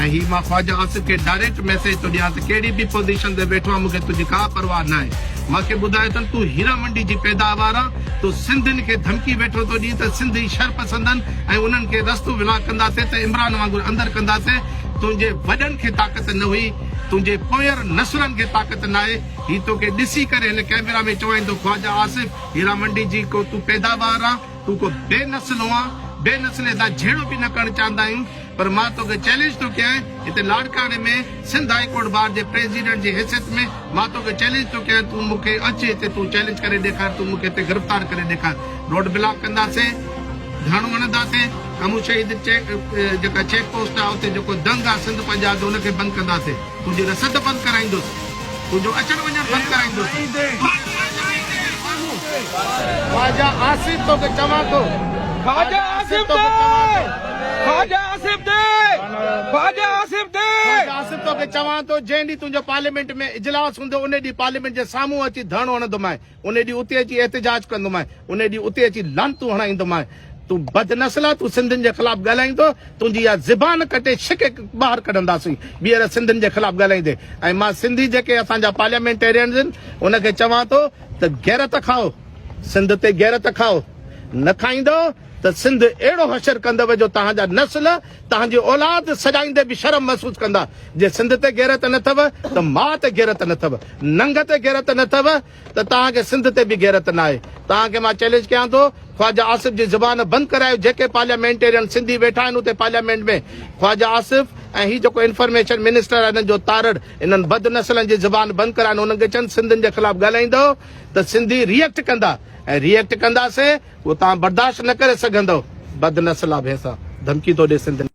۽ هي مان خواجه آصف کي direct message ٿو ڏيان ته ڪهڙي به پوزيشن تي ويٺو آن مون کي تنهنجي ڪا پرواهه ناهي. مان کي ٻڌايو اٿن تون هيرا منڊي جي پيداوار آن تون سنڌين کي ڌمڪي ويٺو ٿو ڏين ته سنڌي شرپسند آهن ۽ انهن کي رستو ولاڪ ڪنداسين ته عمران وانگر اندر ڪنداسين تنهنجي وڏن کي طاقت نه هئي تنهنجي پوئر نسلن کي طاقت ناهي هي توکي ڏسي ڪري هن ڪئميرا ۾ چوائين ٿو خواجه آصف هيرا منڊي جي ڪو تون پيداوار آن تون ڪو بي نسل هئان بي نسلي سان جهيڙو به نه ڪرڻ چاهندا آهيون پر مان توکي چئلينج ٿو ڪيان هتي لاڙڪاڻي ۾ سنڌ هائي ڪورٽ بار جي پريزيڊنٽ جي حيثيت ۾ مان توکي چئلينج ٿو ڪيان تون مون کي اچ هتي تون چئلينج ڪري ڏيکار تون مون کي هتي گرفتار ڪري ڏيکار روڊ بلاڪ ڪنداسين ڌرڻو هڻنداسين ڪمون شهيد جيڪا چيڪ پوسٽ آهي اتي جيڪو دنگ آهي سنڌ پنجاب جو ان کي بند ڪنداسين تنهنجي رسد بند ڪرائيندس تنهنجو اچڻ وڃڻ بند ڪرائيندس. خواجه آصف توکي چوان ٿو. خواجه آصف دي خواجه آصف دي خواجه آصف دي. خواجه آصف توکي چوان ٿو جنهن ڏينهن تنهنجو پارليامينٽ ۾ اجلاس هوندو ان ڏينهن پارليامينٽ جي سامهون اچي ڌرڻو هڻندومانء ان ڏينهن اتي اچي احتجاج ڪندومانء ان ڏينهن اتي اچي لعنتون هڻائيندومانء تون بد نسل آ تون سنڌين جي خلاف ڳالهائيندو تنهنجي اها زبان ڪٽي ڇڪي ٻاهر ڪڍنداسين ٻيهر سنڌين جي خلاف ڳالهائيندي ۽ مان سنڌي جيڪي اسان جا پارليامينٽيرينز آهن ان کي چوان ٿو ته غيرت کائو سنڌ تي غيرت کائو نه کائيندو ته سنڌ اهڙو حشر ڪندو جو توهان جا نسل توهان جي اولاد سڏائيندي به شرم محسوس ڪندا جي سنڌ تي غيرت نه اٿو ته ماء تي غيرت نه اٿو ننگ تي غيرت نه اٿو ته توهان کي سنڌ تي به غيرت ناهي. توهان کي مان چئلينج ڪيان ٿو خواجه آصف جي زبان بند ڪرايو جيڪي پارليامينٽيرين سنڌي ويٺا آهن اتي پارليامينٽ ۾ خواجه آصف ۽ هي جيڪو انفرميشن منسٽر آهي انهن جو تارڙ انهن بد نسلن جي زبان بند ڪرائن انهن کي چون سنڌين جي خلاف ڳالهائيندؤ ته سنڌي ريئڪٽ ڪندا ۽ ريئڪٽ ڪنداسين اهو توهان برداشت نه ڪري سگهندؤ بد نسلا ڀينسا ڌمڪي ٿو ڏي سنڌين.